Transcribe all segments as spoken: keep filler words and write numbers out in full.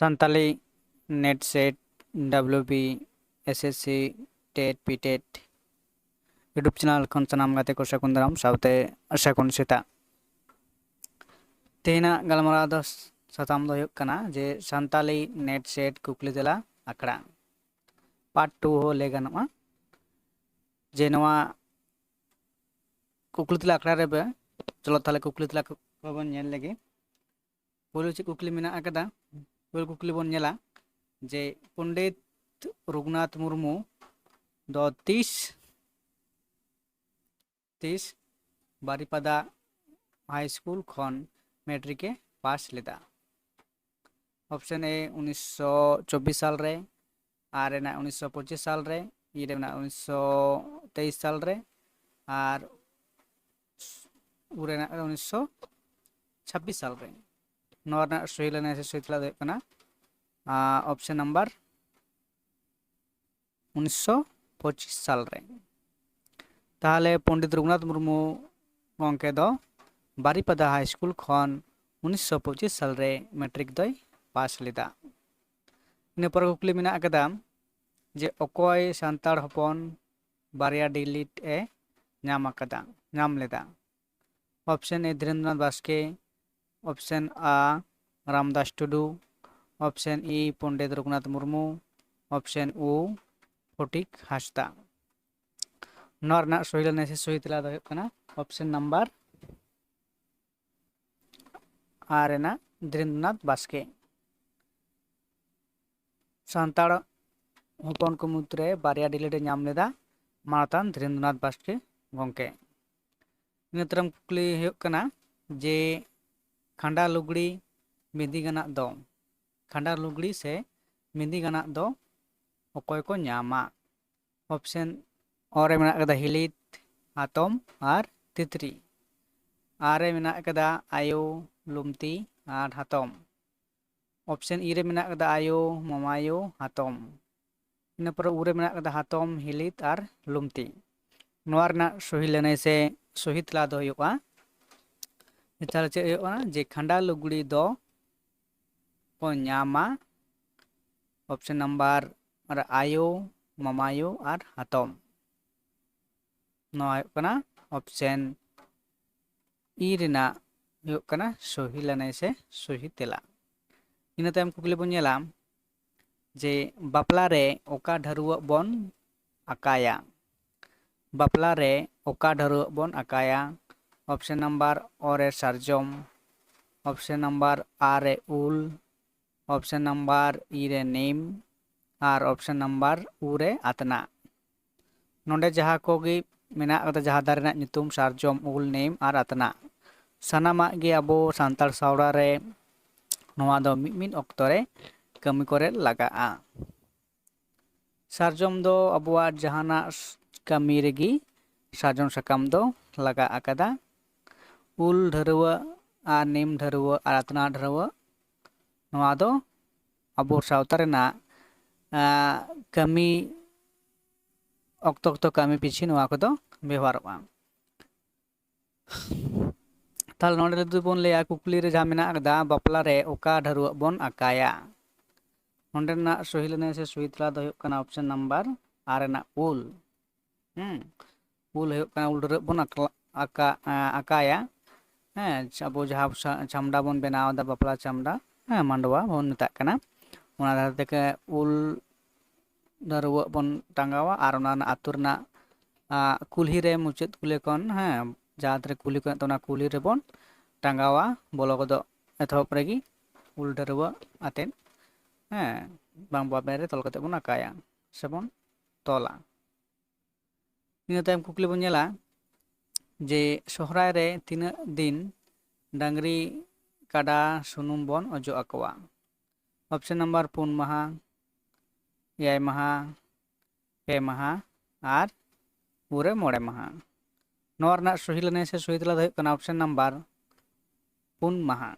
Santali NET SET WB SSC TET PTET YouTube channel ᱠᱷᱚᱱ ᱥᱟᱱᱟᱢ ᱜᱟᱛᱮ ᱠᱚ ᱥᱟᱹᱜᱩᱱ ᱫᱟᱨᱟᱢ ᱥᱟᱶᱛᱮ ᱥᱟᱹᱜᱩᱱ ᱥᱮᱛᱟᱜ᱾ ᱛᱮᱦᱮᱧᱟᱜ ᱜᱟᱞᱢᱟᱨᱟᱣ ᱫᱚ ᱥᱟᱛᱟᱢ ᱫᱚ ᱦᱩᱭᱩᱜ ᱠᱟᱱᱟ ᱡᱮ ᱥᱟᱱᱛᱟᱞᱤ NET SET ᱠᱩᱠᱞᱤ ᱛᱮᱞᱟ ᱟᱠᱷᱲᱟ, part two ᱦᱚᱸ ᱞᱟᱹᱭ ᱜᱟᱱᱚᱜᱼᱟ᱾ ᱡᱮ ᱱᱚᱣᱟ ᱠᱩᱠᱞᱤ ᱛᱮᱞᱟ ᱟᱠᱷᱲᱟ ᱨᱮ ᱪᱚᱞᱚ ᱛᱟᱦᱚᱞᱮ ᱠᱩᱠᱞᱤ ᱛᱮᱞᱟ ᱠᱚᱵᱚᱱ ᱧᱮᱞ ᱞᱮᱜᱮ᱾ ᱯᱳᱭᱞᱳ ᱪᱮᱫ ᱠᱩᱠᱞᱤ ᱢᱮᱱᱟᱜ ᱟᱠᱟᱫᱟ? ᱯᱳᱭᱞᱳ ᱠᱩᱠᱞᱤ ᱵᱚᱱ ᱧᱮᱞᱟ ᱡᱮ ᱯᱚᱱᱰᱤᱛ ᱨᱚᱜᱷᱩᱱᱟᱛᱷ ᱢᱩᱨᱢᱩ ᱫᱚ ᱛᱤᱥ ᱛᱤᱥ ᱵᱟᱨᱤᱯᱟᱫᱟ ᱦᱟᱭ ᱥᱠᱩᱞ ᱠᱷᱚᱱ ᱢᱮᱴᱨᱤᱠ ᱮ ᱯᱟᱥ ᱞᱮᱫᱟ? ᱚᱯᱥᱮᱱ ᱮ ᱩᱱᱤᱥᱥᱚ ᱪᱚᱵᱵᱤᱥ ᱥᱟᱞ ᱨᱮ, ᱟᱨ ᱨᱮᱱᱟᱜ ᱩᱱᱤᱥᱥᱚ ᱯᱚᱸᱪᱤᱥ ᱥᱟᱞ ᱨᱮ, ᱤ ᱨᱮᱱᱟᱜ ᱩᱱᱤᱥᱥᱚ ᱛᱮᱭᱤᱥ ᱥᱟᱞ ᱨᱮ, ᱟᱨ ᱩ ᱨᱮᱱᱟᱜ ᱩᱱᱤᱥᱥᱚ ᱪᱷᱟᱵᱵᱤᱥ ᱥᱟᱞ ᱨᱮ᱾ ᱱᱚᱣᱟ ᱨᱮᱱᱟᱜ ᱥᱚᱦᱤ ᱞᱮᱱᱟ ᱥᱮ ᱥᱚᱦᱤ ᱛᱮᱞᱟ ᱫᱚ ᱦᱩᱭᱩᱜ ᱠᱟᱱᱟ ᱚᱯᱥᱮᱱ ᱱᱟᱢᱵᱟᱨ ᱩᱱᱤᱥᱥᱚ ᱯᱚᱸᱪᱤᱥ ᱥᱟᱞ ᱨᱮ᱾ ᱛᱟᱦᱚᱞᱮ ᱯᱚᱱᱰᱤᱛ ᱨᱚᱜᱷᱩᱱᱟᱛᱷ ᱢᱩᱨᱢᱩ ᱜᱚᱢᱠᱮ ᱫᱚ ᱵᱟᱨᱤᱯᱟᱫᱟ ᱦᱟᱭ ᱥᱠᱩᱞ ᱠᱷᱚᱱ ᱩᱱᱤᱥᱥᱚ ᱯᱚᱸᱪᱤᱥ ᱥᱟᱞ ᱨᱮ ᱢᱮᱴᱨᱤᱠ ᱫᱚᱭ ᱯᱟᱥ ᱞᱮᱫᱟ᱾ ᱤᱱᱟᱹ ᱯᱚᱨᱮ ᱠᱩᱠᱞᱤ ᱢᱮᱱᱟᱜ ᱟᱠᱟᱫᱟ ᱡᱮ ᱚᱠᱚᱭ ᱥᱟᱱᱛᱟᱲ ᱦᱚᱯᱚᱱ ᱵᱟᱨᱭᱟ ᱰᱤᱞᱤᱴ ᱮ ᱧᱟᱢ ᱟᱠᱟᱫᱟ, ᱧᱟᱢ ᱞᱮᱫᱟ? ᱚᱯᱥᱮᱱ ᱮ ᱫᱷᱤᱨᱮᱱᱫᱨᱚᱱᱟᱛᱷ ᱵᱟᱥᱠᱮ, ᱚᱯᱥᱮᱱ ᱟ ᱨᱟᱢᱫᱟᱥ ᱴᱩᱰᱩ, ᱚᱯᱥᱮᱱ ᱤ ᱯᱚᱱᱰᱤᱛ ᱨᱚᱜᱷᱩᱱᱟᱛᱷ ᱢᱩᱨᱢᱩ, ᱚᱯᱥᱮᱱ ᱩ ᱯᱷᱚᱴᱤᱠ ᱦᱟᱸᱥᱫᱟ᱾ ᱱᱚᱣᱟ ᱨᱮᱱᱟᱜ ᱥᱚᱦᱤ ᱞᱮᱱᱟ ᱥᱮ ᱥᱚᱦᱤ ᱛᱮᱞᱟ ᱫᱚ ᱦᱩᱭᱩᱜ ᱠᱟᱱᱟ ᱚᱯᱥᱮᱱ ᱱᱟᱢᱵᱟᱨ ᱟᱨ ᱨᱮᱱᱟᱜ ᱫᱷᱤᱨᱮᱱᱫᱨᱚᱱᱟᱛᱷ ᱵᱟᱥᱠᱮ᱾ ᱥᱟᱱᱛᱟᱲ ᱦᱚᱯᱚᱱ ᱠᱚ ᱢᱩᱫᱽᱨᱮ ᱵᱟᱨᱭᱟ ᱰᱤᱞᱤᱴ ᱮ ᱧᱟᱢ ᱞᱮᱫᱟ ᱢᱟᱱᱚᱛᱟᱱ ᱫᱷᱤᱨᱮᱱᱫᱨᱚᱱᱟᱛᱷ ᱵᱟᱥᱠᱮ ᱜᱚᱢᱠᱮ᱾ ᱤᱱᱟᱹ ᱛᱟᱭᱚᱢ ᱠᱩᱠᱞᱤ ᱦᱩᱭᱩᱜ ᱠᱟᱱᱟ ᱡᱮ ᱠᱷᱟᱸᱰᱟ ᱞᱩᱜᱽᱲᱤ ᱵᱤᱸᱫᱤ ᱜᱟᱱᱟᱜ ᱫᱚ, ᱠᱷᱟᱸᱰᱟ ᱞᱩᱜᱽᱲᱤ ᱥᱮ ᱵᱤᱸᱫᱤ ᱜᱟᱱᱟᱜ ᱫᱚ ᱚᱠᱚᱭ ᱠᱚ ᱧᱟᱢᱟ? ᱚᱯᱥᱮᱱ ᱚ ᱨᱮ ᱢᱮᱱᱟᱜ ᱠᱟᱫᱟ ᱦᱤᱞᱤᱛ, ᱦᱟᱛᱚᱢ ᱟᱨ ᱛᱤᱛᱨᱤ᱾ ᱟᱨ ᱨᱮ ᱢᱮᱱᱟᱜ ᱠᱟᱫᱟ ᱟᱭᱳ, ᱞᱩᱢᱛᱤ ᱟᱨ ᱦᱟᱛᱚᱢ᱾ ᱚᱯᱥᱮᱱ ᱤ ᱨᱮ ᱢᱮᱱᱟᱜ ᱠᱟᱫᱟ ᱟᱭᱳ, ᱢᱟᱢᱟᱭᱳ, ᱦᱟᱛᱚᱢ᱾ ᱤᱱᱟᱹ ᱯᱚᱨᱮ ᱩ ᱨᱮ ᱢᱮᱱᱟᱜ ᱠᱟᱫᱟ ᱦᱟᱛᱚᱢ, ᱦᱤᱞᱤᱛ ᱟᱨ ᱞᱩᱢᱛᱤ᱾ ᱱᱚᱣᱟ ᱨᱮᱱᱟᱜ ᱥᱚᱦᱤ ᱞᱟᱹᱱᱟᱹᱭ ᱥᱮ ᱥᱚᱦᱤ ᱛᱮᱞᱟ ᱫᱚ ᱦᱩᱭᱩᱜᱼᱟ, ᱛᱟᱦᱚᱞᱮ ᱪᱮᱫ ᱦᱩᱭᱩᱜ ᱠᱟᱱᱟ ᱡᱮ ᱠᱷᱟᱸᱰᱟ ᱞᱩᱜᱽᱲᱤ ᱫᱚ ᱠᱚ ᱧᱟᱢᱟ᱾ ᱚᱯᱥᱮᱱ ᱱᱟᱢᱵᱟᱨ ᱟᱭᱳ, ᱢᱟᱢᱟᱭᱳ ᱟᱨ ᱦᱟᱛᱚᱢ᱾ ᱱᱚᱣᱟ ᱦᱩᱭᱩᱜ ᱠᱟᱱᱟ ᱚᱯᱥᱮᱱ ᱤ ᱨᱮᱱᱟᱜ ᱦᱩᱭᱩᱜ ᱠᱟᱱᱟ ᱥᱚᱦᱤ ᱞᱟᱹᱱᱟᱹᱭ ᱥᱮ ᱥᱚᱦᱤ ᱛᱮᱞᱟ᱾ ᱤᱱᱟᱹ ᱛᱟᱭᱚᱢ ᱠᱩᱠᱞᱤ ᱵᱚᱱ ᱧᱮᱞᱟ ᱡᱮ ᱵᱟᱯᱞᱟ ᱨᱮ ᱚᱠᱟ ᱰᱷᱟᱹᱨᱣᱟᱹᱜ ᱵᱚᱱ ᱟᱠᱟᱭᱟ? ᱵᱟᱯᱞᱟ ᱨᱮ ᱚᱠᱟ ᱰᱷᱟᱹᱨᱣᱟᱹᱜ ᱵᱚᱱ ᱟᱠᱟᱭᱟ? ᱚᱯᱥᱮᱱ ᱱᱟᱢᱵᱟᱨ ᱚ ᱨᱮ ᱥᱟᱨᱡᱚᱢ, ᱚᱯᱥᱮᱱ ᱱᱟᱢᱵᱟᱨ ᱟ ᱨᱮ ᱩᱞ, ᱚᱯᱥᱮᱱ ᱱᱟᱢᱵᱟᱨ ᱤ ᱨᱮ ᱱᱤᱢ ᱟᱨ ᱚᱯᱥᱮᱱ ᱱᱟᱢᱵᱟᱨ ᱩ ᱨᱮ ᱟᱛᱱᱟᱜ᱾ ᱱᱚᱰᱮ ᱡᱟᱦᱟᱸ ᱠᱚᱜᱮ ᱢᱮᱱᱟᱜ ᱠᱟᱫᱟ, ᱡᱟᱦᱟᱸ ᱫᱟᱨᱮ ᱨᱮᱱᱟᱜ ᱧᱩᱛᱩᱢ ᱥᱟᱨᱡᱚᱢ, ᱩᱞ, ᱱᱤᱢ ᱟᱨ ᱟᱛᱱᱟᱜ, ᱥᱟᱱᱟᱢᱟᱜ ᱜᱮ ᱟᱵᱚ ᱥᱟᱱᱛᱟᱲ ᱥᱟᱶᱛᱟ ᱨᱮ ᱱᱚᱣᱟ ᱫᱚ ᱢᱤᱫ ᱢᱤᱫ ᱚᱠᱛᱚ ᱨᱮ ᱠᱟᱹᱢᱤ ᱠᱚᱨᱮ ᱞᱟᱜᱟᱜᱼᱟ᱾ ᱥᱟᱨᱡᱚᱢ ᱫᱚ ᱟᱵᱚᱣᱟᱜ ᱡᱟᱦᱟᱱᱟᱜ ᱠᱟᱹᱢᱤ ᱨᱮᱜᱮ ᱥᱟᱨᱡᱚᱢ ᱥᱟᱠᱟᱢ ᱫᱚ ᱞᱟᱜᱟᱜ ᱟᱠᱟᱫᱟ᱾ ᱩᱞ ᱰᱷᱟᱹᱨᱣᱟᱹᱜ ᱟᱨ ᱱᱤᱢ ᱰᱷᱟᱹᱨᱣᱟᱹᱜ ᱟᱨ ᱟᱛᱱᱟᱜ ᱰᱷᱟᱹᱨᱣᱟᱹᱜ, ᱱᱚᱣᱟ ᱫᱚ ᱟᱵᱚ ᱥᱟᱶᱛᱟ ᱨᱮᱱᱟᱜ, ᱟᱸ, ᱠᱟᱹᱢᱤ, ᱚᱠᱛᱚ ᱚᱠᱛᱚ ᱠᱟᱹᱢᱤ ᱯᱤᱪᱷᱤ ᱱᱚᱣᱟ ᱠᱚᱫᱚ ᱵᱮᱣᱦᱟᱨᱚᱜᱼᱟ᱾ ᱛᱟᱦᱞᱮ ᱱᱚᱰᱮ ᱡᱩᱫᱤ ᱵᱚᱱ ᱞᱟᱹᱭᱟ, ᱠᱩᱠᱞᱤ ᱨᱮ ᱡᱟᱦᱟᱸ ᱢᱮᱱᱟᱜ ᱟᱠᱟᱫᱟ, ᱵᱟᱯᱞᱟ ᱨᱮ ᱚᱠᱟ ᱰᱷᱟᱹᱨᱣᱟᱹᱜ ᱵᱚᱱ ᱟᱠᱟᱭᱟ? ᱱᱚᱰᱮ ᱨᱮᱱᱟᱜ ᱥᱚᱦᱤ ᱞᱟᱹᱱᱟᱹᱭ ᱥᱮ ᱥᱚᱦᱤ ᱛᱮᱞᱟ ᱫᱚ ᱦᱩᱭᱩᱜ ᱠᱟᱱᱟ ᱚᱯᱥᱮᱱ ᱱᱟᱢᱵᱟᱨ ᱟᱨ ᱨᱮᱱᱟᱜ ᱩᱞ᱾ ᱦᱩᱸ, ᱩᱞ ᱦᱩᱭᱩᱜ ᱠᱟᱱᱟ, ᱩᱞ ᱰᱷᱟᱹᱨᱣᱟᱹᱜ ᱵᱚᱱ ᱟᱠᱞᱟ-, ᱟᱠᱟ-, ᱮᱸ, ᱟᱠᱟᱭᱟ᱾ ᱦᱮᱸ, ᱟᱵᱚ ᱡᱟᱦᱟᱸ ᱥᱟ-, ᱪᱷᱟᱢᱰᱟ ᱵᱚᱱ ᱵᱮᱱᱟᱣ ᱮᱫᱟ, ᱵᱟᱯᱞᱟ ᱪᱷᱟᱢᱰᱟ, ᱦᱮᱸ, ᱢᱟᱰᱣᱟ ᱵᱚᱱ ᱢᱮᱛᱟᱜ ᱠᱟᱱᱟ᱾ ᱚᱱᱟ ᱫᱷᱟᱨᱮ ᱛᱮᱜᱮ ᱩᱞ ᱰᱷᱟᱹᱨᱣᱟᱹᱜ ᱵᱚᱱ ᱴᱟᱸᱜᱟᱣᱟ ᱟᱨ ᱚᱱᱟ ᱨᱮᱱᱟᱜ ᱟᱹᱛᱩ ᱨᱮᱱᱟᱜ, ᱟ, ᱠᱩᱞᱦᱤ ᱨᱮ, ᱢᱩᱪᱟᱹᱫ ᱠᱩᱞᱦᱤ ᱠᱷᱚᱱ, ᱦᱮᱸ, ᱡᱟᱦᱟᱸ ᱨᱮ ᱠᱩᱞᱦᱤ ᱠᱚ ᱢᱮᱱᱟᱜ ᱛᱟᱵᱚᱱᱟ, ᱠᱩᱞᱦᱤ ᱨᱮᱵᱚᱱ ᱴᱟᱸᱜᱟᱣᱟ, ᱵᱚᱞᱚ ᱜᱚᱫᱚᱜ ᱮᱛᱚᱦᱚᱵ ᱨᱮᱜᱮ ᱩᱞ ᱰᱷᱟᱹᱨᱣᱟᱹᱜ ᱟᱛᱮᱫ, ᱦᱮᱸ, ᱵᱟᱝ ᱵᱟᱵᱮᱨ ᱨᱮ ᱛᱚᱞ ᱠᱟᱛᱮᱫ ᱵᱚᱱ ᱟᱠᱟᱭᱟ ᱥᱮᱵᱚᱱ ᱛᱚᱞᱟ᱾ ᱤᱱᱟᱹ ᱛᱟᱭᱚᱢ ᱠᱩᱠᱞᱤ ᱵᱚᱱ ᱧᱮᱞᱟ ᱡᱮ ᱥᱚᱦᱨᱟᱭ ᱨᱮ ᱛᱤᱱᱟᱹᱜ ᱫᱤᱱ ᱰᱟᱝᱨᱤ ᱠᱟᱰᱟ ᱥᱩᱱᱩᱢ ᱵᱚᱱ ᱚᱡᱚᱜ ᱟᱠᱚᱣᱟ? ᱚᱯᱥᱮᱱ ᱱᱟᱢᱵᱟᱨ ᱯᱩᱱ ᱢᱟᱦᱟ, ᱮᱭᱟᱭ ᱢᱟᱦᱟ, ᱯᱮ ᱢᱟᱦᱟ ᱟᱨ ᱯᱩᱨᱟᱹ ᱢᱚᱬᱮ ᱢᱟᱦᱟ᱾ ᱱᱚᱣᱟ ᱨᱮᱱᱟᱜ ᱥᱚᱦᱤ ᱞᱟᱹᱱᱟᱹᱭ ᱥᱮ ᱥᱚᱦᱤ ᱛᱮᱞᱟ ᱫᱚ ᱦᱩᱭᱩᱜ ᱠᱟᱱᱟ ᱚᱯᱥᱮᱱ ᱱᱟᱢᱵᱟᱨ ᱯᱩᱱ ᱢᱟᱦᱟ᱾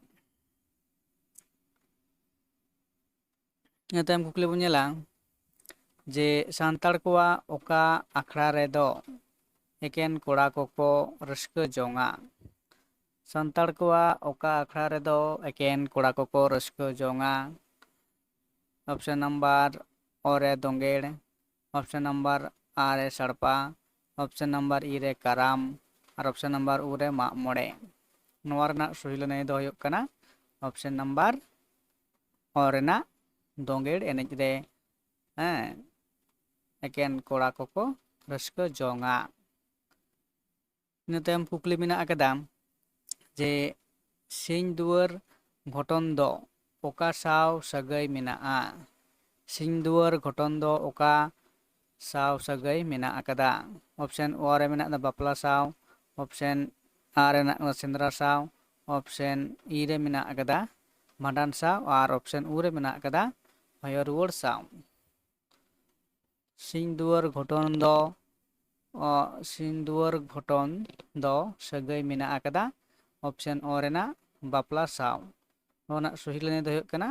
ᱤᱱᱟᱹ ᱛᱟᱭᱚᱢ ᱠᱩᱠᱞᱤ ᱵᱚᱱ ᱧᱮᱞᱟ ᱡᱮ ᱥᱟᱱᱛᱟᱲ ᱠᱚᱣᱟᱜ ᱚᱠᱟ ᱟᱠᱷᱲᱟ ᱨᱮᱫᱚ ᱮᱠᱮᱱ ᱠᱚᱲᱟ ᱠᱚᱠᱚ ᱨᱟᱹᱥᱠᱟᱹ ᱡᱚᱝᱟ? ᱥᱟᱱᱛᱟᱲ ᱠᱚᱣᱟᱜ ᱚᱠᱟ ᱟᱠᱷᱲᱟ ᱨᱮᱫᱚ ᱮᱠᱮᱱ ᱠᱚᱲᱟ ᱠᱚᱠᱚ ᱨᱟᱹᱥᱠᱟᱹ ᱡᱚᱝᱟ? ᱚᱯᱥᱮᱱ ᱱᱟᱢᱵᱟᱨ ᱚ ᱨᱮ ᱫᱳᱸᱜᱮᱲ, ᱚᱯᱥᱮᱱ ᱱᱟᱢᱵᱟᱨ ᱟ ᱨᱮ ᱥᱟᱲᱯᱟ, ᱚᱯᱥᱮᱱ ᱱᱟᱢᱵᱟᱨ ᱤ ᱨᱮ ᱠᱟᱨᱟᱢ, ᱟᱨ ᱚᱯᱥᱮᱱ ᱱᱟᱢᱵᱟᱨ ᱩ ᱨᱮ ᱢᱟᱜ ᱢᱚᱬᱮ᱾ ᱱᱚᱣᱟ ᱨᱮᱱᱟᱜ ᱥᱚᱦᱤ ᱞᱟᱹᱱᱟᱹᱭ ᱫᱚ ᱦᱩᱭᱩᱜ ᱠᱟᱱᱟ ᱚᱯᱥᱮᱱ ᱱᱟᱢᱵᱟᱨ ᱚ ᱨᱮᱱᱟᱜ ᱫᱳᱸᱜᱮᱲ ᱮᱱᱮᱡ ᱨᱮ, ᱦᱮᱸ, ᱮᱠᱮᱱ ᱠᱚᱲᱟ ᱠᱚᱠᱚ ᱨᱟᱹᱥᱠᱟᱹ ᱡᱚᱝᱟ᱾ ᱤᱱᱟᱹ ᱛᱟᱭᱚᱢ ᱠᱩᱠᱞᱤ ᱢᱮᱱᱟᱜ ᱟᱠᱟᱫᱟ ᱡᱮ ᱥᱤᱧ ᱫᱩᱣᱟᱹᱨ ᱜᱷᱚᱴᱚᱱ ᱫᱚ ᱚᱠᱟ ᱥᱟᱶ ᱥᱟᱹᱜᱟᱹᱭ ᱢᱮᱱᱟᱜᱼᱟ? ᱥᱤᱧ ᱫᱩᱣᱟᱹᱨ ᱜᱷᱚᱴᱚᱱ ᱫᱚ ᱚᱠᱟ ᱥᱟᱶ ᱥᱟᱹᱜᱟᱹᱭ ᱢᱮᱱᱟᱜ ᱟᱠᱟᱫᱟ? ᱚᱯᱥᱮᱱ ᱚ ᱨᱮ ᱢᱮᱱᱟᱜ ᱟᱠᱟᱫᱟ ᱵᱟᱯᱞᱟ ᱥᱟᱶ, ᱚᱯᱥᱮᱱ ᱟ ᱨᱮ ᱢᱮᱱᱟᱜ ᱟᱠᱟᱫᱟ ᱥᱮᱸᱫᱽᱨᱟ ᱥᱟᱶ, ᱚᱯᱥᱮᱱ ᱤ ᱨᱮ ᱢᱮᱱᱟᱜ ᱟᱠᱟᱫᱟ ᱵᱷᱟᱸᱰᱟᱱ ᱥᱟᱶ, ᱟᱨ ᱚᱯᱥᱮᱱ ᱩ ᱨᱮ ᱢᱮᱱᱟᱜ ᱟᱠᱟᱫᱟ ᱦᱚᱭᱚ ᱨᱩᱣᱟᱹᱲ ᱥᱟᱶ᱾ ᱥᱤᱧ ᱫᱩᱣᱟᱹᱨ ᱜᱷᱚᱴᱚᱱ ᱫᱚ, ᱚ, ᱥᱤᱧ ᱫᱩᱣᱟᱹᱨ ᱜᱷᱚᱴᱚᱱ ᱫᱚ ᱥᱟᱹᱜᱟᱹᱭ ᱢᱮᱱᱟᱜ ᱟᱠᱟᱫᱟ ᱚᱯᱥᱮᱱ ᱚ ᱨᱮᱱᱟᱜ ᱵᱟᱯᱞᱟ ᱥᱟᱶ᱾ ᱱᱚᱣᱟ ᱨᱮᱱᱟᱜ ᱥᱚᱦᱤ ᱞᱟᱹᱱᱟᱹᱭ ᱫᱚ ᱦᱩᱭᱩᱜ ᱠᱟᱱᱟ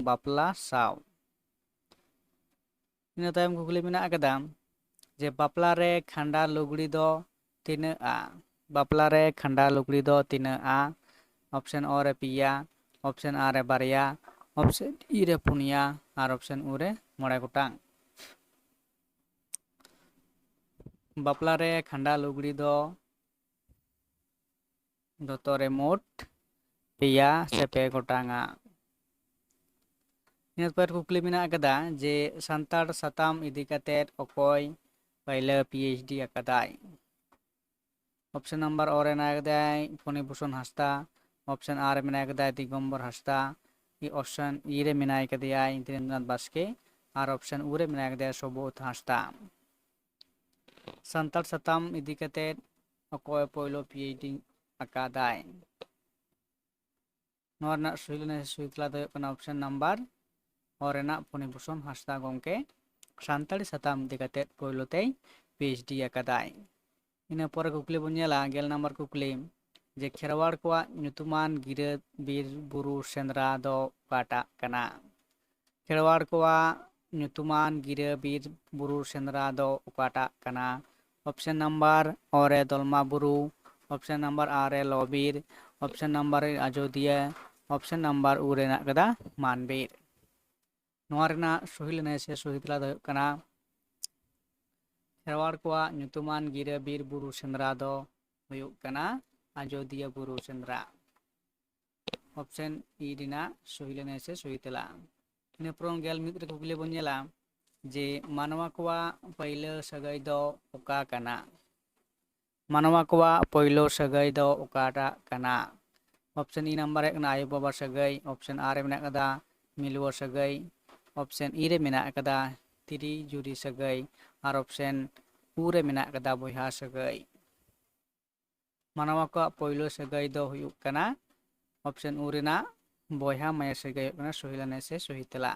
ᱵᱟᱯᱞᱟ ᱥᱟᱶ᱾ ᱤᱱᱟᱹ ᱛᱟᱭᱚᱢ ᱠᱩᱠᱞᱤ ᱢᱮᱱᱟᱜ ᱟᱠᱟᱫᱟ ᱡᱮ ᱵᱟᱯᱞᱟ ᱨᱮ ᱠᱷᱟᱸᱰᱟ ᱞᱩᱜᱽᱲᱤ ᱫᱚ ᱛᱤᱱᱟᱹᱜᱼᱟ? ᱵᱟᱯᱞᱟ ᱨᱮ ᱠᱷᱟᱸᱰᱟ ᱞᱩᱜᱽᱲᱤ ᱫᱚ ᱛᱤᱱᱟᱹᱜᱼᱟ? ᱚᱯᱥᱮᱱ ᱚ ᱨᱮ ᱯᱮᱭᱟ, ᱚᱯᱥᱮᱱ ᱟ ᱨᱮ ᱵᱟᱨᱭᱟ, ᱚᱯᱥᱮᱱ ᱤ ᱨᱮ ᱯᱩᱱᱭᱟ, ᱟᱨ ᱚᱯᱥᱮᱱ ᱩ ᱨᱮ ᱢᱚᱬᱮ ᱜᱚᱴᱟᱝ᱾ ᱵᱟᱯᱞᱟ ᱨᱮ ᱠᱷᱟᱸᱰᱟ ᱞᱩᱜᱽᱲᱤ ᱫᱚ ᱫᱚᱛᱚ ᱨᱮ ᱢᱳᱴ ᱯᱮᱭᱟ ᱥᱮ ᱯᱮ ᱜᱚᱴᱟᱝᱟ᱾ ᱤᱱᱟᱹ ᱯᱚᱨ ᱠᱩᱠᱞᱤ ᱢᱮᱱᱟᱜ ᱟᱠᱟᱫᱟ ᱡᱮ ᱥᱟᱱᱛᱟᱲ ᱥᱟᱛᱟᱢ ᱤᱫᱤ ᱠᱟᱛᱮᱫ ᱚᱠᱚᱭ ᱯᱟᱹᱭᱞᱟᱹ ᱯᱤ ᱮᱭᱤᱪ ᱰᱤ ᱟᱠᱟᱫᱟᱭ? ᱚᱯᱥᱮᱱ ᱱᱟᱢᱵᱟᱨ ᱚ ᱨᱮ ᱢᱮᱱᱟᱭ ᱠᱟᱫᱟᱭ ᱯᱷᱚᱱᱤ ᱵᱷᱩᱥᱚᱱ ᱦᱟᱸᱥᱫᱟ, ᱚᱯᱥᱮᱱ ᱟ ᱨᱮ ᱢᱮᱱᱟᱭ ᱠᱟᱫᱟᱭ ᱫᱤᱜᱚᱢᱵᱚᱨ ᱦᱟᱸᱥᱫᱟ, ᱚᱯᱥᱮᱱ ᱤ ᱨᱮ ᱢᱮᱱᱟᱭ ᱠᱟᱫᱮᱭᱟᱭ ᱤᱱᱫᱨᱮᱱᱫᱨᱚᱱᱟᱛᱷ ᱵᱟᱥᱠᱮ, ᱟᱨ ᱚᱯᱥᱮᱱ ᱩ ᱨᱮ ᱢᱮᱱᱟᱭ ᱠᱟᱫᱮᱭᱟ ᱥᱚᱵᱚᱛ ᱦᱟᱸᱥᱫᱟ᱾ ᱥᱟᱱᱛᱟᱲ ᱥᱟᱛᱟᱢ ᱤᱫᱤ ᱠᱟᱛᱮᱫ ᱚᱠᱚᱭ ᱯᱳᱭᱞᱳ ᱯᱤ ᱮᱭᱤᱪ ᱰᱤ ᱟᱠᱟᱫᱟᱭ? ᱱᱚᱣᱟ ᱨᱮᱱᱟᱜ ᱥᱚᱦᱤ ᱞᱟᱹᱱᱟᱹᱭ ᱥᱮ ᱥᱚᱦᱤ ᱛᱮᱞᱟ ᱫᱚ ᱦᱩᱭᱩᱜ ᱠᱟᱱᱟ ᱚᱯᱥᱮᱱ ᱱᱟᱢᱵᱟᱨ ᱚ ᱨᱮᱱᱟᱜ ᱯᱷᱚᱱᱤ ᱵᱷᱩᱥᱚᱱ ᱦᱟᱸᱥᱫᱟ ᱜᱚᱢᱠᱮ ᱥᱟᱱᱛᱟᱲᱤ ᱥᱟᱛᱟᱢ ᱤᱫᱤ ᱠᱟᱛᱮᱫ ᱯᱳᱭᱞᱳ ᱛᱮᱭ ᱯᱤ ᱮᱭᱤᱪ ᱰᱤ ᱟᱠᱟᱫᱟᱭ᱾ ᱤᱱᱟᱹ ᱯᱚᱨᱮ ᱠᱩᱠᱞᱤ ᱵᱚᱱ ᱧᱮᱞᱟ, ᱜᱮᱞ ᱱᱟᱢᱵᱟᱨ ᱠᱩᱠᱞᱤ, ᱡᱮ ᱠᱷᱮᱨᱣᱟᱲ ᱠᱚᱣᱟᱜ ᱧᱩᱛᱩᱢᱟᱱ ᱜᱤᱨᱟᱹ ᱵᱤᱨ ᱵᱩᱨᱩ ᱥᱮᱸᱫᱽᱨᱟ ᱫᱚ ᱚᱠᱟᱴᱟᱜ ᱠᱟᱱᱟ? ᱠᱷᱮᱨᱣᱟᱲ ᱠᱚᱣᱟᱜ ᱧᱩᱛᱩᱢᱟᱱ ᱜᱤᱨᱟᱹ ᱵᱤᱨ ᱵᱩᱨᱩ ᱥᱮᱸᱫᱽᱨᱟ ᱫᱚ ᱚᱠᱟᱴᱟᱜ ᱠᱟᱱᱟ? ᱚᱯᱥᱮᱱ ᱱᱟᱢᱵᱟᱨ ᱚ ᱨᱮ ᱫᱚᱞᱢᱟ ᱵᱩᱨᱩ, ᱚᱯᱥᱮᱱ ᱱᱟᱢᱵᱟᱨ ᱟᱨ ᱨᱮ ᱞᱚᱵᱤᱨ, ᱚᱯᱥᱮᱱ ᱱᱟᱢᱵᱟᱨ ᱟᱡᱳᱫᱤᱭᱟᱹ, ᱚᱯᱥᱮᱱ ᱱᱟᱢᱵᱟᱨ ᱩ ᱨᱮ ᱢᱮᱱᱟᱜ ᱠᱟᱫᱟ ᱢᱟᱱᱵᱤᱨ᱾ ᱱᱚᱣᱟ ᱨᱮᱱᱟᱜ ᱥᱚᱦᱤ ᱞᱟᱹᱱᱟᱹᱭ ᱥᱮ ᱥᱚᱦᱤ ᱛᱮᱞᱟ ᱫᱚ ᱦᱩᱭᱩᱜ ᱠᱟᱱᱟ, ᱠᱷᱮᱨᱣᱟᱲ ᱠᱚᱣᱟᱜ ᱧᱩᱛᱩᱢᱟᱱ ᱜᱤᱨᱟᱹ ᱵᱤᱨ ᱵᱩᱨᱩ ᱥᱮᱸᱫᱽᱨᱟ ᱫᱚ ᱦᱩᱭᱩᱜ ᱠᱟᱱᱟ ᱟᱡᱳᱫᱤᱭᱟᱹ ᱵᱩᱨᱩ ᱥᱮᱸᱫᱽᱨᱟ᱾ ᱚᱯᱥᱮᱱ ᱤ ᱨᱮᱱᱟᱜ ᱥᱚᱦᱤ ᱞᱟᱹᱱᱟᱹᱭ ᱥᱮ ᱥᱚᱦᱤ ᱛᱮᱞᱟ᱾ ᱤᱱᱟᱹ ᱯᱚᱨᱚᱝ ᱜᱮᱞ ᱢᱤᱫ ᱨᱮ ᱠᱩᱠᱞᱤ ᱵᱚᱱ ᱧᱮᱞᱟ ᱡᱮ ᱢᱟᱱᱣᱟ ᱠᱚᱣᱟᱜ ᱯᱟᱹᱭᱞᱟᱹ ᱥᱟᱹᱜᱟᱹᱭ ᱫᱚ ᱚᱠᱟ ᱠᱟᱱᱟ? ᱢᱟᱱᱣᱟ ᱠᱚᱣᱟᱜ ᱯᱳᱭᱞᱳ ᱥᱟᱹᱜᱟᱹᱭ ᱫᱚ ᱚᱠᱟᱴᱟᱜ ᱠᱟᱱᱟ? ᱚᱯᱥᱮᱱ ᱤ ᱱᱟᱢᱵᱟᱨ ᱦᱩᱭᱩᱜ ᱠᱟᱱᱟ ᱟᱭᱳ ᱵᱟᱵᱟ ᱥᱟᱹᱜᱟᱹᱭ, ᱚᱯᱥᱮᱱ ᱟᱨ ᱨᱮ ᱢᱮᱱᱟᱜ ᱠᱟᱫᱟ ᱢᱤᱞᱣᱟᱹ ᱥᱟᱹᱜᱟᱹᱭ, ᱚᱯᱥᱮᱱ ᱤ ᱨᱮ ᱢᱮᱱᱟᱜ ᱠᱟᱫᱟ ᱛᱤᱨᱤ ᱡᱩᱨᱤ ᱥᱟᱹᱜᱟᱹᱭ, ᱟᱨ ᱚᱯᱥᱮᱱ ᱩ ᱨᱮ ᱢᱮᱱᱟᱜ ᱠᱟᱫᱟ ᱵᱚᱭᱦᱟ ᱥᱟᱹᱜᱟᱹᱭ᱾ ᱢᱟᱱᱣᱟ ᱠᱚᱣᱟᱜ ᱯᱳᱭᱞᱳ ᱥᱟᱹᱜᱟᱹᱭ ᱫᱚ ᱦᱩᱭᱩᱜ ᱠᱟᱱᱟ ᱚᱯᱥᱮᱱ ᱩ ᱨᱮᱱᱟᱜ ᱵᱚᱭᱦᱟ ᱢᱟᱭᱟ ᱥᱟᱹᱜᱟᱹᱭ ᱦᱩᱭᱩᱜ ᱠᱟᱱᱟ ᱥᱚᱦᱤ ᱞᱟᱹᱱᱟᱹᱭ ᱥᱮ ᱥᱚᱦᱤ ᱛᱮᱞᱟ᱾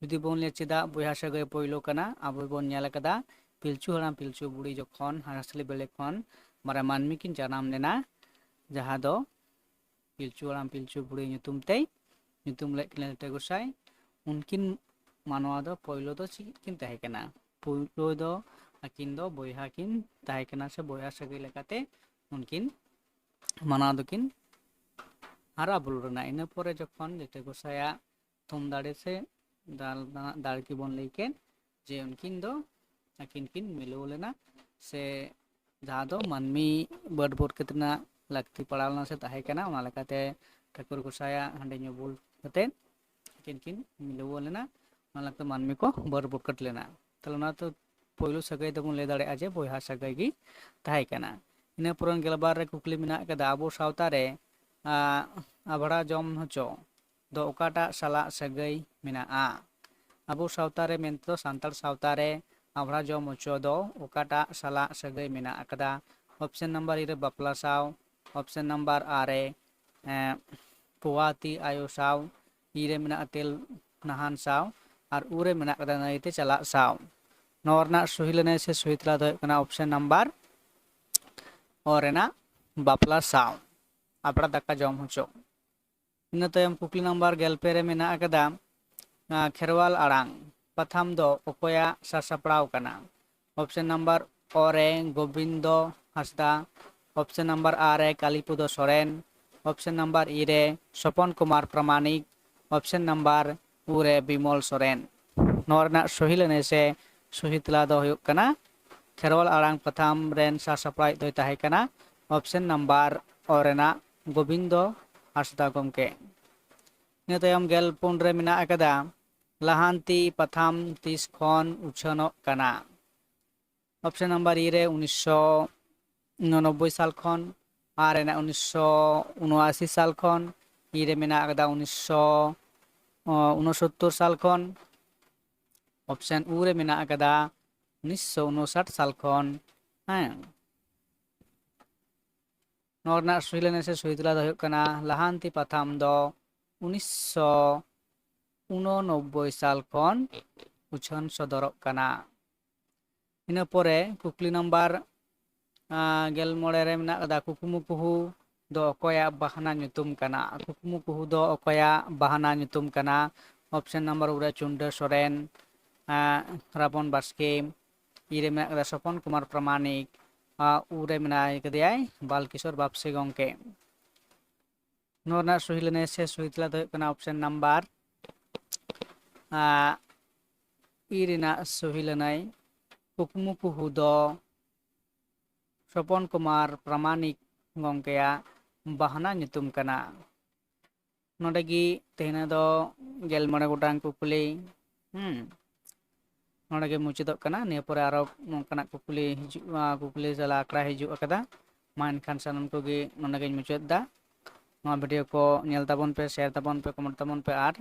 ᱡᱩᱫᱤ ᱵᱚᱱ ᱞᱟᱹᱭᱟ ᱪᱮᱫᱟᱜ ᱵᱚᱭᱦᱟ ᱥᱟᱹᱜᱟᱹᱭ ᱯᱳᱭᱞᱳ ᱠᱟᱱᱟ, ᱟᱵᱚ ᱵᱚᱱ ᱧᱮᱞ ᱟᱠᱟᱫᱟ ᱯᱤᱞᱪᱩ ᱦᱟᱲᱟᱢ ᱯᱤᱞᱪᱩ ᱵᱩᱲᱦᱤ ᱡᱚᱠᱷᱚᱱ ᱦᱟᱸᱥ ᱦᱟᱸᱥᱞᱤ ᱵᱮᱲᱮ ᱠᱷᱚᱱ ᱢᱟᱨᱮ ᱢᱟᱹᱱᱢᱤ ᱠᱤᱱ ᱡᱟᱱᱟᱢ ᱞᱮᱱᱟ, ᱡᱟᱦᱟᱸ ᱫᱚ ᱯᱤᱞᱪᱩ ᱦᱟᱲᱟᱢ ᱯᱤᱞᱪᱩ ᱵᱩᱲᱦᱤ ᱧᱩᱛᱩᱢ ᱛᱮᱭ ᱧᱩᱛᱩᱢ ᱞᱮᱫ ᱠᱤᱱᱟ ᱞᱤᱴᱟᱹ ᱜᱚᱸᱥᱟᱭ᱾ ᱩᱱᱠᱤᱱ ᱢᱟᱱᱣᱟ ᱫᱚ ᱯᱳᱭᱞᱳ ᱫᱚ ᱪᱮᱫ ᱠᱤᱱ ᱛᱟᱦᱮᱸ ᱠᱟᱱᱟ? ᱯᱳᱭᱞᱳ ᱫᱚ ᱟᱹᱠᱤᱱ ᱫᱚ ᱵᱚᱭᱦᱟ ᱠᱤᱱ ᱛᱟᱦᱮᱸ ᱠᱟᱱᱟ ᱥᱮ ᱵᱚᱭᱦᱟ ᱥᱟᱹᱜᱟᱹᱭ ᱞᱮᱠᱟᱛᱮ ᱩᱱᱠᱤᱱ ᱢᱟᱱᱣᱟ ᱫᱚᱠᱤᱱ ᱦᱟᱨᱟ ᱵᱩᱨᱩ ᱞᱮᱱᱟ᱾ ᱤᱱᱟᱹ ᱯᱚᱨᱮ ᱡᱚᱠᱷᱚᱱ ᱞᱤᱴᱟᱹ ᱜᱚᱸᱥᱟᱭᱟᱜ ᱛᱷᱩᱢ ᱫᱟᱲᱮ ᱥᱮ ᱫᱟᱲ-, ᱫᱟᱲᱠᱤ ᱵᱚᱱ ᱞᱟᱹᱭ ᱠᱮᱫ, ᱡᱮ ᱩᱱᱠᱤᱱ ᱫᱚ ᱟᱹᱠᱤᱱ ᱠᱤᱱ ᱢᱤᱞᱟᱹᱣ ᱞᱮᱱᱟ ᱥᱮ ᱡᱟᱦᱟᱸ ᱫᱚ ᱢᱟᱹᱱᱢᱤ ᱵᱟᱹᱰ ᱵᱚᱨᱠᱮᱛ ᱨᱮᱱᱟᱜ ᱞᱟᱹᱠᱛᱤ ᱯᱟᱲᱟᱣ ᱞᱮᱱᱟ ᱥᱮ ᱛᱟᱦᱮᱸ ᱠᱟᱱᱟ, ᱚᱱᱟ ᱞᱮᱠᱟᱛᱮ ᱴᱷᱟᱹᱠᱩᱨ ᱜᱚᱸᱥᱟᱭᱟᱜ ᱦᱟᱺᱰᱤ ᱧᱩ ᱵᱩᱞ ᱠᱟᱛᱮ ᱟᱹᱠᱤᱱ ᱠᱤᱱ ᱢᱤᱞᱟᱹᱣ ᱞᱮᱱᱟ, ᱚᱱᱟ ᱞᱮᱠᱟᱛᱮ ᱢᱟᱹᱱᱢᱤ ᱠᱚ ᱵᱟᱹᱰ ᱵᱚᱨᱠᱮᱛ ᱞᱮᱱᱟ᱾ ᱛᱟᱦᱞᱮ ᱚᱱᱟ ᱫᱚ ᱯᱳᱭᱞᱳ ᱥᱟᱹᱜᱟᱹᱭ ᱫᱚᱵᱚᱱ ᱞᱟᱹᱭ ᱫᱟᱲᱮᱭᱟᱜᱼᱟ ᱡᱮ ᱵᱚᱭᱦᱟ ᱥᱟᱹᱜᱟᱹᱭ ᱜᱮ ᱛᱟᱦᱮᱸ ᱠᱟᱱᱟ᱾ ᱤᱱᱟᱹ ᱯᱚᱨᱮ ᱜᱮᱞᱵᱟᱨ ᱨᱮ ᱠᱩᱠᱞᱤ ᱢᱮᱱᱟᱜ ᱠᱟᱫᱟ, ᱟᱵᱚ ᱥᱟᱶᱛᱟ ᱨᱮ, ᱟ, ᱟᱵᱷᱲᱟ ᱡᱚᱢ ᱦᱚᱪᱚ ᱫᱚ ᱚᱠᱟᱴᱟᱜ ᱥᱟᱞᱟᱜ ᱥᱟᱹᱜᱟᱹᱭ ᱢᱮᱱᱟᱜᱼᱟ? ᱟᱵᱚ ᱥᱟᱶᱛᱟ ᱨᱮ ᱢᱮᱱᱛᱮᱫᱚ ᱥᱟᱱᱛᱟᱲ ᱥᱟᱶᱛᱟ ᱨᱮ ᱟᱵᱷᱲᱟ ᱡᱚᱢ ᱦᱚᱪᱚ ᱫᱚ ᱚᱠᱟᱴᱟᱜ ᱥᱟᱞᱟᱜ ᱥᱟᱹᱜᱟᱹᱭ ᱢᱮᱱᱟᱜ ᱟᱠᱟᱫᱟ? ᱚᱯᱥᱮᱱ ᱱᱟᱢᱵᱟᱨ ᱤ ᱨᱮ ᱵᱟᱯᱞᱟ ᱥᱟᱶ, ᱚᱯᱥᱮᱱ ᱱᱟᱢᱵᱟᱨ ᱟᱨ ᱨᱮ, ᱮᱸ, ᱯᱳᱣᱟ ᱛᱤ ᱟᱭᱳ ᱥᱟᱶ, ᱤ ᱨᱮ ᱢᱮᱱᱟᱜᱼᱟ ᱛᱮᱞ ᱱᱟᱦᱟᱱ ᱥᱟᱶ, ᱟᱨ ᱩ ᱨᱮ ᱢᱮᱱᱟᱜ ᱟᱠᱟᱫᱟ ᱱᱟᱹᱭᱛᱮ ᱪᱟᱞᱟᱜ ᱥᱟᱶ᱾ ᱱᱚᱣᱟ ᱨᱮᱱᱟᱜ ᱥᱚᱦᱤ ᱞᱟᱹᱱᱟᱹᱭ ᱥᱮ ᱥᱚᱦᱤ ᱛᱮᱞᱟ ᱫᱚ ᱦᱩᱭᱩᱜ ᱠᱟᱱᱟ ᱚᱯᱥᱮᱱ ᱱᱟᱢᱵᱟᱨ ᱚ ᱨᱮᱱᱟᱜ ᱵᱟᱯᱞᱟ ᱥᱟᱶ, ᱟᱵᱷᱲᱟ ᱫᱟᱠᱟ ᱡᱚᱢ ᱦᱚᱪᱚ᱾ ᱤᱱᱟᱹ ᱛᱟᱭᱚᱢ ᱠᱩᱠᱞᱤ ᱱᱟᱢᱵᱟᱨ ᱜᱮᱞ ᱯᱮ ᱨᱮ ᱢᱮᱱᱟᱜ ᱟᱠᱟᱫᱟ, ᱟᱸ, ᱠᱷᱮᱨᱣᱟᱞ ᱟᱲᱟᱝ ᱯᱟᱛᱷᱟᱢ ᱫᱚ ᱚᱠᱚᱭᱟᱜ ᱥᱟᱥᱟᱯᱲᱟᱣ ᱠᱟᱱᱟ? ᱚᱯᱥᱮᱱ ᱱᱟᱢᱵᱟᱨ ᱚ ᱨᱮ ᱜᱳᱵᱤᱱᱫᱚ ᱦᱟᱸᱥᱫᱟ, ᱚᱯᱥᱮᱱ ᱱᱟᱢᱵᱟᱨ ᱟ ᱨᱮ Kalipada Soren, option number E ᱨᱮ ᱥᱚᱯᱚᱱ ᱠᱩᱢᱟᱨ ᱯᱨᱟᱢᱟᱱᱤᱠ, ᱚᱯᱥᱮᱱ ᱱᱟᱢᱵᱟᱨ ᱩ ᱨᱮ ᱵᱤᱢᱚᱞ ᱥᱚᱨᱮᱱ᱾ ᱱᱚᱣᱟ ᱨᱮᱱᱟᱜ ᱥᱚᱦᱤ ᱞᱟᱹᱱᱟᱹᱭ ᱥᱮ ᱥᱚᱦᱤ ᱛᱮᱞᱟ ᱫᱚ ᱦᱩᱭᱩᱜ ᱠᱟᱱᱟ ᱠᱷᱮᱨᱣᱟᱞ ᱟᱲᱟᱝ ᱯᱟᱛᱷᱟᱢ ᱨᱮᱱ ᱥᱟᱥᱟᱯᱲᱟᱣᱤᱡ ᱫᱚᱭ ᱛᱟᱦᱮᱸ ᱠᱟᱱᱟ ᱚᱯᱥᱮᱱ ᱱᱟᱢᱵᱟᱨ ᱚ ᱨᱮᱱᱟᱜ ᱜᱳᱵᱤᱱᱫᱚ ᱦᱟᱸᱥᱫᱟ ᱜᱚᱢᱠᱮ᱾ ᱤᱱᱟᱹ ᱛᱟᱭᱚᱢ ᱜᱮᱞ ᱯᱩᱱ ᱨᱮ ᱢᱮᱱᱟᱜ ᱟᱠᱟᱫᱟ ᱞᱟᱦᱟᱱᱛᱤ ᱯᱟᱛᱷᱟᱢ ᱛᱤᱥ ᱠᱷᱚᱱ ᱩᱪᱷᱟᱹᱱᱚᱜ ᱠᱟᱱᱟ? ᱚᱯᱥᱮᱱ ᱱᱟᱢᱵᱟᱨ ᱤ ᱨᱮ ᱩᱱᱤᱥᱥᱚ ᱩᱱᱚᱱᱚᱵᱵᱳᱭ ᱥᱟᱞ ᱠᱷᱚᱱ, ᱟᱨ ᱨᱮᱱᱟᱜ ᱩᱱᱤᱥᱥᱚ ᱩᱱᱚᱟᱥᱤ ᱥᱟᱞ ᱠᱷᱚᱱ, ᱤ ᱨᱮ ᱢᱮᱱᱟᱜ ᱟᱠᱟᱫᱟ ᱩᱱᱤᱥᱥᱚ ᱩᱱᱚᱥᱚᱛᱛᱚᱨ ᱥᱟᱞ ᱠᱷᱚᱱ, ᱚᱯᱥᱮᱱ ᱩ ᱨᱮ ᱢᱮᱱᱟᱜ ᱟᱠᱟᱫᱟ ᱩᱱᱤᱥᱥᱚ ᱩᱱᱚᱥᱟᱴ ᱥᱟᱞ ᱠᱷᱚᱱ᱾ ᱦᱮᱸ, ᱱᱚᱣᱟ ᱨᱮᱱᱟᱜ ᱥᱩᱭ ᱞᱮᱱᱮ ᱥᱮ ᱥᱩᱭ ᱛᱮᱞᱟ ᱫᱚ ᱦᱩᱭᱩᱜ ᱠᱟᱱᱟ ᱞᱟᱦᱟᱱᱛᱤ ᱯᱟᱛᱷᱟᱢ ᱫᱚ ᱩᱱᱤᱥᱥᱚ ᱩᱱᱚᱱᱚᱵᱵᱳᱭ ᱥᱟᱞ ᱠᱷᱚᱱ ᱩᱪᱷᱟᱹᱱ ᱥᱚᱫᱚᱨᱚᱜ ᱠᱟᱱᱟ᱾ ᱤᱱᱟᱹ ᱯᱚᱨᱮ ᱠᱩᱠᱞᱤ ᱱᱟᱢᱵᱟᱨ ᱜᱮᱞ ᱢᱚᱬᱮ ᱨᱮ ᱢᱮᱱᱟᱜ ᱟᱠᱟᱫᱟ ᱠᱩᱠᱢᱩ ᱠᱩᱦᱩ ᱫᱚ ᱚᱠᱚᱭᱟᱜ ᱵᱟᱦᱱᱟ ᱧᱩᱛᱩᱢ ᱠᱟᱱᱟ? ᱠᱩᱠᱢᱩ ᱠᱩᱦᱩ ᱫᱚ ᱚᱠᱚᱭᱟᱜ ᱵᱟᱦᱱᱟ ᱧᱩᱛᱩᱢ ᱠᱟᱱᱟ? ᱚᱯᱥᱮᱱ ᱱᱟᱢᱵᱟᱨ ᱩ ᱨᱮ ᱪᱩᱱᱰᱟᱹ ᱥᱚᱨᱮᱱ, ᱨᱟᱵᱚᱱ ᱵᱟᱥᱠᱮ, ᱤ ᱨᱮ ᱢᱮᱱᱟᱜ ᱟᱠᱟᱫᱟ ᱥᱚᱯᱚᱱ ᱠᱩᱢᱟᱨ ᱯᱨᱟᱢᱟᱱᱤᱠ, ᱩ ᱨᱮ ᱢᱮᱱᱟᱭ ᱠᱟᱫᱮᱭᱟᱭ ᱵᱟᱞᱠᱤᱥᱳᱨ ᱵᱟᱯᱥᱮ ᱜᱚᱢᱠᱮ᱾ ᱱᱚᱣᱟ ᱨᱮᱱᱟᱜ ᱥᱩᱦᱤ ᱞᱟᱹᱱᱟᱹᱭ ᱥᱮ ᱥᱩᱦᱤ ᱛᱮᱞᱟ ᱫᱚ ᱦᱩᱭᱩᱜ ᱠᱟᱱᱟ ᱚᱯᱥᱮᱱ ᱱᱟᱢᱵᱟᱨ ᱤ ᱨᱮᱱᱟᱜ ᱥᱩᱦᱤ ᱞᱟᱹᱱᱟᱹᱭ ᱠᱩᱠᱢᱩ ᱠᱩᱦᱩ ᱫᱚ ᱥᱚᱯᱚᱱ ᱠᱩᱢᱟᱨ ᱯᱨᱟᱢᱟᱱᱤᱠ ᱜᱚᱢᱠᱮᱭᱟᱜ ᱵᱟᱦᱱᱟ ᱧᱩᱛᱩᱢ ᱠᱟᱱᱟ᱾ ᱱᱚᱰᱮ ᱜᱮ ᱛᱮᱦᱮᱧ ᱫᱚ ᱜᱮᱞ ᱢᱚᱬᱮ ᱜᱚᱴᱟᱝ ᱠᱩᱠᱞᱤ, ᱦᱩᱸ, ᱱᱚᱰᱮ ᱜᱮ ᱢᱩᱪᱟᱹᱫᱚᱜ ᱠᱟᱱᱟ᱾ ᱱᱤᱭᱟᱹ ᱯᱚᱨᱮ ᱟᱨᱚ ᱱᱚᱝᱠᱟᱱᱟᱜ ᱠᱩᱠᱞᱤ ᱦᱤᱡᱩᱜᱼᱟ, ᱠᱩᱠᱞᱤ ᱥᱟᱞᱟᱜ ᱟᱠᱷᱲᱟ ᱦᱤᱡᱩᱜ ᱟᱠᱟᱫᱟ᱾ ᱢᱟ ᱮᱱᱠᱷᱟᱱ ᱥᱟᱱᱟᱢ ᱠᱚᱜᱮ ᱱᱚᱰᱮ ᱜᱮᱧ ᱢᱩᱪᱟᱹᱫ ᱮᱫᱟ᱾ ᱱᱚᱣᱟ ᱵᱷᱤᱰᱤᱭᱳ ᱠᱚ ᱧᱮᱞ ᱛᱟᱵᱚᱱ ᱯᱮ, ᱥᱮᱭᱟᱨ ᱛᱟᱵᱚᱱ ᱯᱮ, ᱠᱚᱢᱮᱱᱴ ᱛᱟᱵᱚᱱ ᱯᱮ ᱟᱨ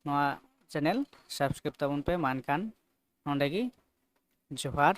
ᱱᱚᱣᱟ ᱪᱮᱱᱮᱞ ᱥᱟᱵᱥᱠᱨᱟᱭᱤᱵ ᱛᱟᱵᱚᱱ ᱯᱮ᱾ ᱢᱟ ᱮᱱᱠᱷᱟᱱ ᱱᱚᱰᱮ ᱜᱮ ᱡᱚᱦᱟᱨ᱾